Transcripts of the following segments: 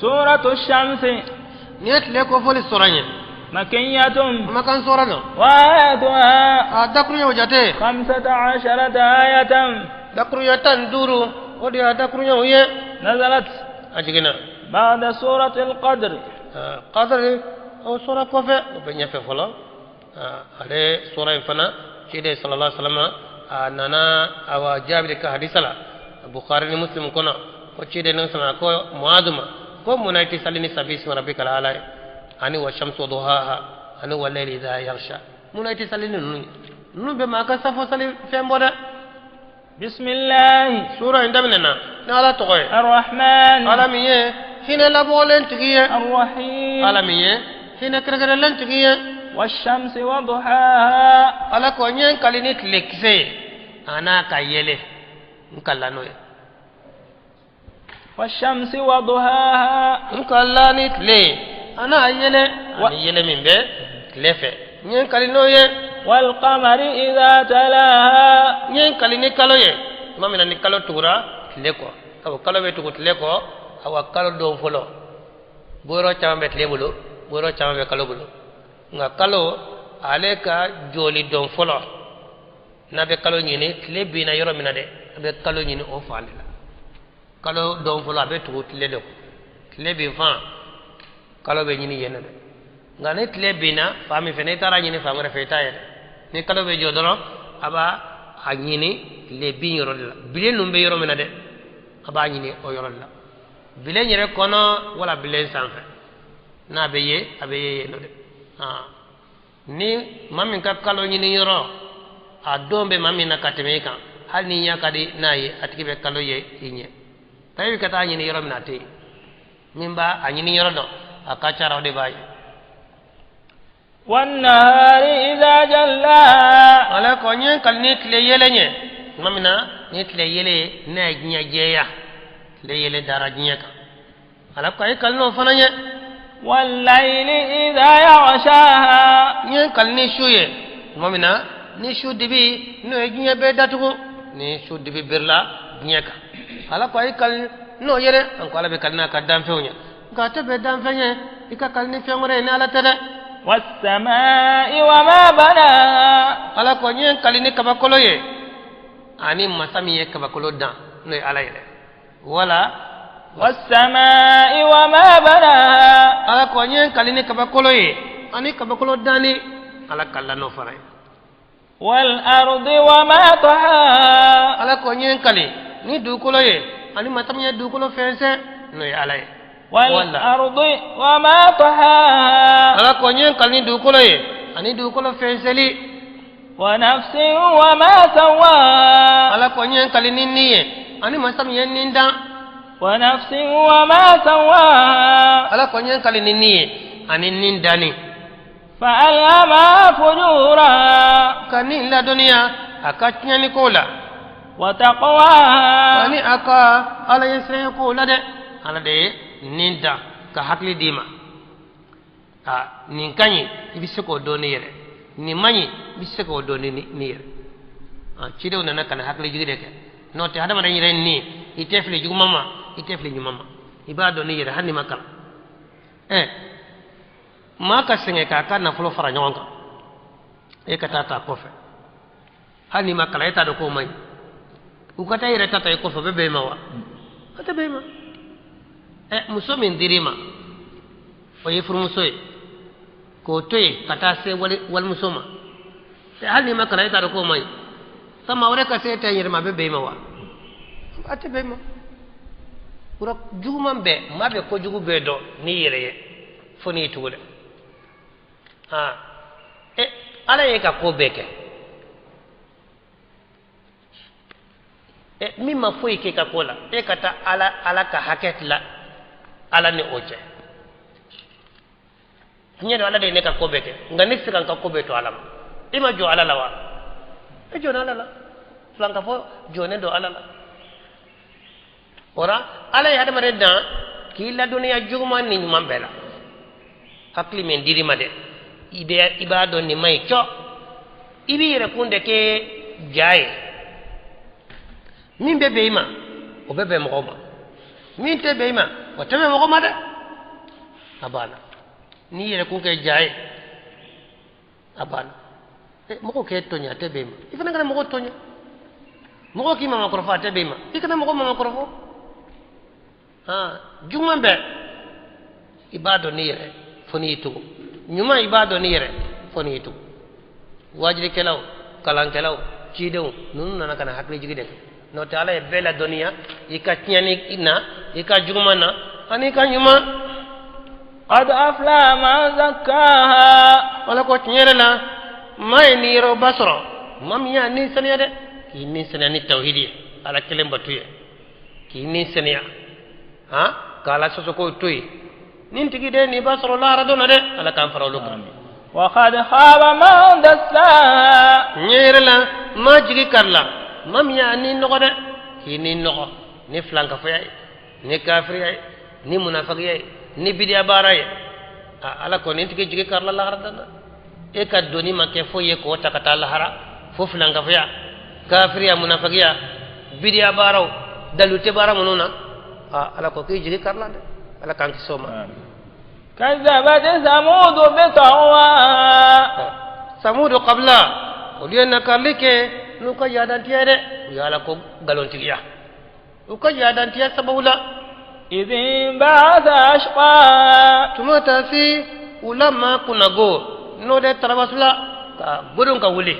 سورة الشمس. Nin ye tile kofɔli sura ye. مكية. Makan sura don. وآياتها A dakuruɲɛw jate 15 آية. Dakuruɲɛ 15, o de y'a dakuruɲɛw ye. نزلت A jiginna بعد سورة القدر. Kadari o sura kɔfɛ, o bɛ ɲɛfɛ fɔlɔ. Ale sura in fana, ciden sallallahu alaihi wasallam a nana, awa, Jabiri ka hadisa la Bukhari ni Muslim kɔnɔ, ko ciden ni sallama ko Muadu ma ko mun na i tɛ sali ni sabi isma rabbika ala ye, ani wa shamsu duhaha, ani wa layli idha yaghsha? Mun na i tɛ sali ni ninnu ye? Ninnu bɛ maa ka safo sali fɛn bɔ dɛ. بسم الله. Sura in daminɛna ni Ala tɔgɔ ye. الرحمن. Ala min ye hinɛ labɔlen tigi ye. الرحيم. Ala min ye hinɛ kɛrɛnkɛrɛnlen tigi ye. والشمس وضحاها. Ala ko n ye n kali ni tile kisɛ ye, a n'a ka yɛlɛ, n kala n'o ye. والشمس وضحاها. N kala ni tile ye, a n'a yɛlɛ, ani yɛlɛ min bɛ tile fɛ, n ye n kali n'o ye. والقمر إذا تلاها. N ye n kali ni kalo ye, tuma min na ni kalo tugura tile kɔ, sabu kalo bɛ tugu tile kɔ. Awa, kalo don fɔlɔ, bɔyɔrɔ caman bɛ tile bolo, bɔyɔrɔ caman bɛ kalo bolo, nka kalo ale ka jɔli don fɔlɔ, n'a bɛ kalo ɲini, tile binna yɔrɔ min na dɛ, a bɛ kalo ɲini o fan de la. Kalo don fɔlɔ, a bɛ tugu tile de kɔ. Tile bin fan, kalo bɛ ɲini yen nɔ dɛ. Nka ni tile binna fan min fɛ, n'i taara ɲini fan wɛrɛ fɛ, i t'a ye dɛ. Ni kalo bɛ jɔ dɔrɔn, a b'a a ɲini tile bin yɔrɔ de la. Bilen ninnu bɛ yɔrɔ min na dɛ, a b'a ɲini o yɔrɔ de la, bilen yɛrɛ kɔnɔ wala bilen sanfɛ. N'a bɛ ye, a bɛ ye yen nɔ dɛ. Ni maa min ka kalo ɲini yɔrɔ a don bɛ maa min na ka tɛmɛ i kan, hali ni ɲɛ ka di n'a ye, a tigi bɛ kalo ye i ɲɛ. Ta i bɛ ka taa ɲini yɔrɔ min na, a tɛ yen. Min b'a a ɲini yɔrɔ dɔn, a ka ca la, o de b'a ye. والنهار إذا جلاها. Ala ko n ye n kali ni tile yɛlɛ ɲɛ, tuma min na ni tile yɛlɛ ye, n'a ye diɲɛ jɛya, tile yɛlɛ dara diɲɛ kan, Ala ko a ye kali n'o fana ɲɛ. والليل إذا يغشاها. N ye n kali ni su ye, tuma min na ni su dibi n'o ye diɲɛ bɛɛ datugu, ni su dibi birila diɲɛ kan, Ala ko a ye kali n'o ye dɛ. An ko Ala bɛ kali n'a ka danfɛnw ye, nka a tɛ bɛn danfɛn ye i ka kali ni fɛn wɛrɛ ye ni Ala tɛ dɛ. والسماء وما بناها. Ala ko n ye n kali ni kabakolo ye, ani masa min ye kabakolo dan, n'o ye Ala yɛrɛ wala. والسماء وما بناها. Ala ko n ye n kali ni kabakolo ye, ani kabakolo danni, Ala kalila n'o fana ye. والأرض وما طحاها. Ala ko n ye n kali ni dugukolo ye, ani masa min ye dugukolo fɛnsɛn, n'o ye Ala ye wala. والأرض وما طحاها. Ala ko n ye n kali ni dugukolo ye, ani dugukolo fɛnsɛli. ونفس وما سواها. Ala ko n ye n kali ni ni ye, ani masa min ye nin dan. ونفس وما سواها. Ala ko n ye n kali ni ni ye, ani nin danni. فألهمها فجورها. Ka nin ladɔnniya a ka tiɲɛni ko la. وتقواها. Ani a ka Ala ye siran ko la dɛ. Ala de ye nin dan ka hakili d'i ma. A nin ka ɲi, i bɛ se k'o dɔn ni yɛrɛ. Nin man ɲi, i bɛ se k'o dɔn ni yɛrɛ. Cidenw nana ka na hakili jigi de kɛ. N'o tɛ, hadamaden yɛrɛ ni i tɛ fili juguman ma, i tɛ fili ɲuman ma, i b'a dɔn ni yɛrɛ, hali n'i ma kalan. Maa ka sɛgɛn k'a ka nafolo fara ɲɔgɔn kan, e ka taa ta kɔfɛ, hali n'i ma kalan, e t'a dɔn k'o man ɲi. U ka taa i yɛrɛ ta ta i kɔfɛ, o bɛ bɛn i ma wa? O tɛ bɛn i ma. Muso min dir'i ma, o ye furumuso ye, k'o to yen ka taa se wali walimuso ma, hali n'i ma kalan, e t'a dɔn k'o man ɲi. Sama wɛrɛ ka se e ta in yɛrɛ ma, a bɛ bɛn i ma wa? A tɛ bɛn i ma. Yɔrɔ juguman bɛɛ, maa bɛ kojugu bɛɛ dɔn n'i yɛrɛ ye, fo n'i tugu dɛ. Ala ye ka ko bɛɛ kɛ, min ma foyi k'e ka ko la, e ka taa Ala ka hakɛ tila Ala ni o cɛ. Tiɲɛ don, Ala de ye ne ka ko bɛɛ kɛ, nka ne tɛ se ka n ka ko bɛɛ to Ala ma. I ma jɔ Ala la wa? E jɔnna Ala la. Filan ka fɔ jɔnnen don Ala la. O la, Ala ye hadamaden dan k'i ladɔnniya juguman ni ɲuman bɛɛ la. Hakili min dir'i ma dɛ, i bɛ i b'a dɔn nin man ɲi cɔ. I b'i yɛrɛ kun de kɛ ja ye. Min bɛ bɛn i ma, o bɛ bɛn mɔgɔw ma. Min tɛ bɛn i ma, o tɛ bɛn mɔgɔ ma dɛ. A banna. N'i yɛrɛ kun kɛ ja ye, a banna. Mɔgɔ k'e tɔɲɔ, a tɛ bɛn i ma. I fana kana mɔgɔ tɔɲɔ. Mɔgɔ k'i mamakɔrɔfɔ, a tɛ bɛn i ma. I kana mɔgɔ mamakɔrɔfɔ. Juguman bɛɛ i b'a dɔn n'i yɛrɛ fo n'i y'i tugu. Ɲuman i b'a dɔn n'i yɛrɛ fo n'i y'i tugu. Waajulikɛlaw, kalankɛlaw, cidenw ninnu nana ka na hakilijigi de kɛ. N'o tɛ, Ala ye bɛɛ ladɔnniya i ka tiɲɛni na, i ka juguman na ani i ka ɲuman. قد أفلح من زكاها. Ala ko tiɲɛ yɛrɛ la, maa ye niyɔrɔba sɔrɔ, maa min y'a ni saniya dɛ, k'i ni saniya ni tawhidi ye, Ala kelen batu ye, k'i ni saniya han k'Ala sɔsɔ k'o to yen, nin tigi de nin b'a sɔrɔ lahara don na dɛ. Ala k'an fara olu kan. وقد خاب من دساها. Tiɲɛ yɛrɛ la, maa jigi kari la, maa min y'a ni nɔgɔ dɛ, k'i ni nɔgɔ ni filankafoya ye, ni kafiriya ye, ni munafagiya ye, ni bidiya baara ye. A Ala ko nin tigi jigi kari la lahara don na. E ka doni ma kɛ foyi ye k'o ta ka taa lahara fo filankafoya, kafiriya, munafagiya, bidiya baaraw, dalu tɛ baara minnu na. A Ala ko k'i jigi kari la dɛ. Ala k'an kisi o ma. كذبت ثمود بطغواها. Samudu kabila, olu ye nakarili kɛ n'u ka yadantiya dɛ. U ye Ala ko nkalontigiya u ka yadantiya sababu la. إذ انبعث أشقاها. Tuma taa se u la maa kunnago, n'o de tarabasula ka godon ka wuli,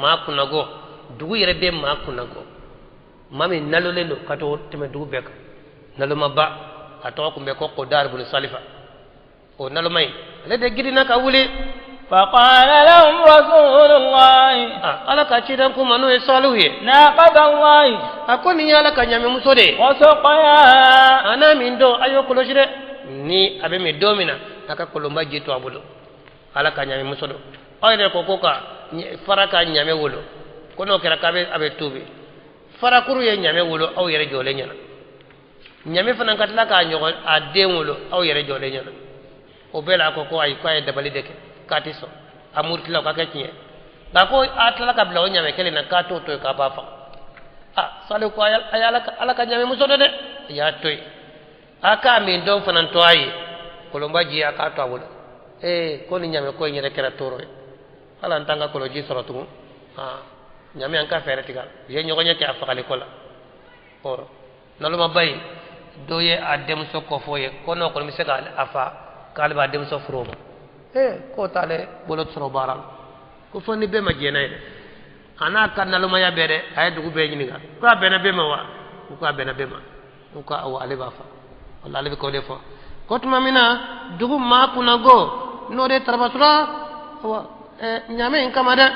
maa kunnago, dugu yɛrɛ bɛ maa kunnago, maa min nalolen don ka to tɛmɛ dugu bɛɛ kan, nalomaba, a tɔgɔ tun bɛ ko Kodar bun Salifa. O naloma in, ale de girinna ka wuli. فقال لهم رسول الله. Ala ka ciden kuma, n'o ye Salihu ye. ناقة الله. A ko nin ye Ala ka ɲamemuso de ye. وسقياها. A n'a min don, a y'o kɔlɔsi dɛ. Ni a bɛ min don min na, a ka kolonba ji to a bolo. Ala ka ɲamemuso don. Aw yɛrɛ ko ka fara ka ɲame wolo, ko n'o kɛra k'a bɛ a bɛ tuubi. Farakuru ye ɲame wolo aw yɛrɛ jɔlen ɲɛna. Ɲame fana ka tila k'a ɲɔgɔn a den wolo aw yɛrɛ jɔlen ɲɛna. O bɛɛ la, a ko ayi, k'a ye dabali de kɛ, k'a tɛ sɔn. A murutila o ka kɛ tiɲɛ, nka ko a tilala ka bila o ɲame kelen na, k'a t'o to yen, k'a b'a faga. A Salihu ko a ye Ala ka ɲamemuso don dɛ, a y'a to yen, a k'a min dɔn fana to a ye, kolonba ji a k'a to a bolo. Ee, ko ni ɲame ko in yɛrɛ kɛra tɔɔrɔ ye, hali an t'an ka kɔlɔnji sɔrɔ tugun. Aa, ɲame, an ka fɛɛrɛ tigɛ. U ye ɲɔgɔn ɲɛ kɛ a fagali ko la. Ɔ, nalomaba in dɔ ye a denmuso kɔfɔ ye ko n'o kɔni bɛ se k'a fa, k'ale b'a denmuso furu o ma. Ee, k'o t'ale bolo sɔrɔ baara la, ko fo ni bɛɛ ma jɛn n'a ye dɛ. A n'a ka nalomaya bɛɛ dɛ, a ye dugu bɛɛ ɲininka ko a bɛnna bɛɛ ma wa? U ko a bɛnna bɛɛ ma. U ko awɔ, ale b'a fa. Wala ale bɛ k'o de fɔ ko tuma min na dugu maa kunnago, n'o de tarabasura wa ɲaamɛ in kama dɛ.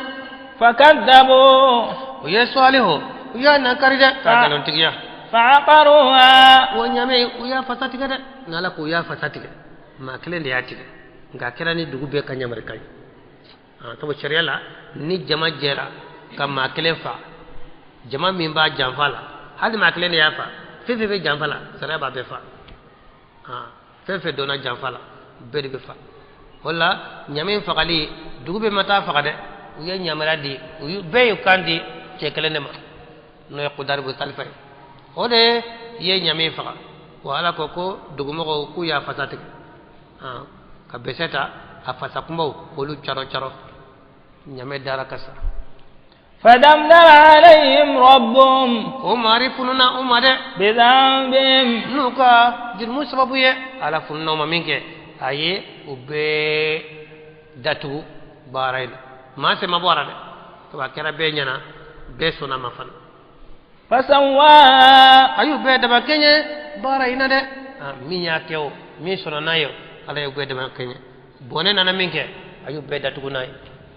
فكذبوا. U ye Salihu, u y'a nakari dɛ, k'a nkalontigiya. فعقروها. O ɲaamɛ, u y'a fasa tigɛ dɛ. N'Ala ko u y'a fasa tigɛ, maa kelen de y'a tigɛ, nka a kɛra ni dugu bɛɛ ka ɲamarikan ye. Sabu sariya la, ni jama jɛra ka maa kelen fa, jama min b'a janfa la, hali maa kelen de y'a fa, fɛn fɛn bɛ janfa la, sariya b'a bɛɛ fa. Fɛn fɛn donna janfa la, bɛɛ de bɛ fa. O la, ɲame in fagali, dugu bɛɛ ma taa faga dɛ. U ye ɲamariya di, u bɛɛ y'u kan di cɛ kelen de ma, n'o ye Kudari bun Salifa ye. O de ye ɲame in faga. Wa Ala ko ko dugumɔgɔw k'u y'a fasa tigɛ, ka bɛsɛ ta, a fasa kunbaw k'olu caro caro, ɲame dara ka sa. فدمدم عليهم ربهم. O mari fununa u ma dɛ. بذنبهم. N'u ka jurumu sababu ye, Ala fununa u ma min kɛ, a ye u bɛɛ datugu baara in na. Maa sen ma bɔ a la dɛ, sabu a kɛra bɛɛ ɲɛna, bɛɛ sɔnna ma fana. فسواها. A y'u bɛɛ dama kɛɲɛ baara in na dɛ. Min y'a kɛ o, min sɔnna n'a ye o, Ala y'u bɛɛ dama kɛɲɛ. Bɔnɛ nana min kɛ, a y'u bɛɛ datugu n'a ye,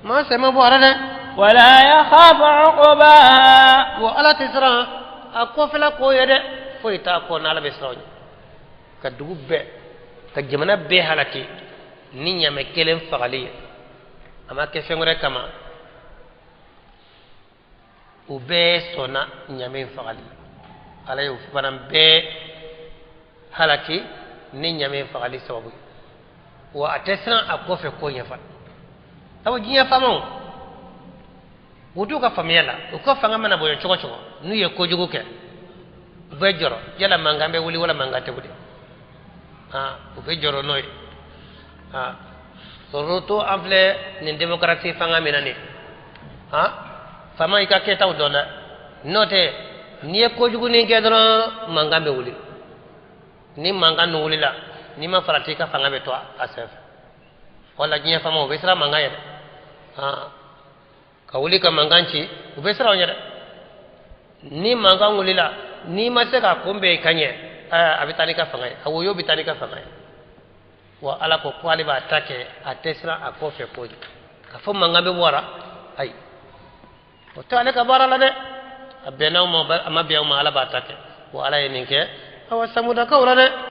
maa sen ma bɔ a la dɛ. ولا يخاف عقباها. Wa Ala tɛ siran a kɔfɛla ko ye dɛ, foyi t'a kɔ n'Ala bɛ siran o ɲɛ. Ka dugu bɛɛ, ka jamana bɛɛ halaki ni ɲamɛ kelen fagali ye, a ma kɛ fɛn wɛrɛ kama, u bɛɛ sɔnna ɲamɛ in fagali. Ala y'o fana bɛɛ halaki ni ɲamɛ in fagali sababu ye. Wa a tɛ siran a kɔfɛ ko ɲɛ fana, sabu diɲɛ faamaw, u t'u ka faamuya la, u ka fanga mana bonya cogo cogo, n'u ye kojugu kɛ, u bɛ jɔrɔ yala mankan bɛ wuli wala mankan tɛ wuli. U bɛ jɔrɔ n'o ye. Ah, surtout an filɛ nin démocratie fanga min na nin, ah, faama i ka kɛtaw dɔn dɛ. N'o tɛ, n'i ye kojugunin kɛ dɔrɔn, mankan bɛ wuli. Ni mankan dun wulila, n'i ma farati, i ka fanga bɛ to a senfɛ. Wala diɲɛ faamaw, u bɛ siran mankan ye dɛ. Ah, ka wuli ka mankan ci, u bɛ siran o ɲɛ dɛ. Ni mankan wulila, n'i ma se ka kunbɛn i ka ɲɛ, a bɛ taa n'i ka fanga ye, a woyo bɛ taa n'i ka fanga ye. Wa Ala ko ko ale b'a ta kɛ, a tɛ siran a kɔfɛ ko ɲɛ, ka fɔ mankan bɛ bɔ a la. Ayi, o tɛ ale ka baara la dɛ. A bɛnna aw ma, a ma bɛn aw ma, Ala b'a ta kɛ. Wa Ala ye nin kɛ awa Samudakaw la dɛ.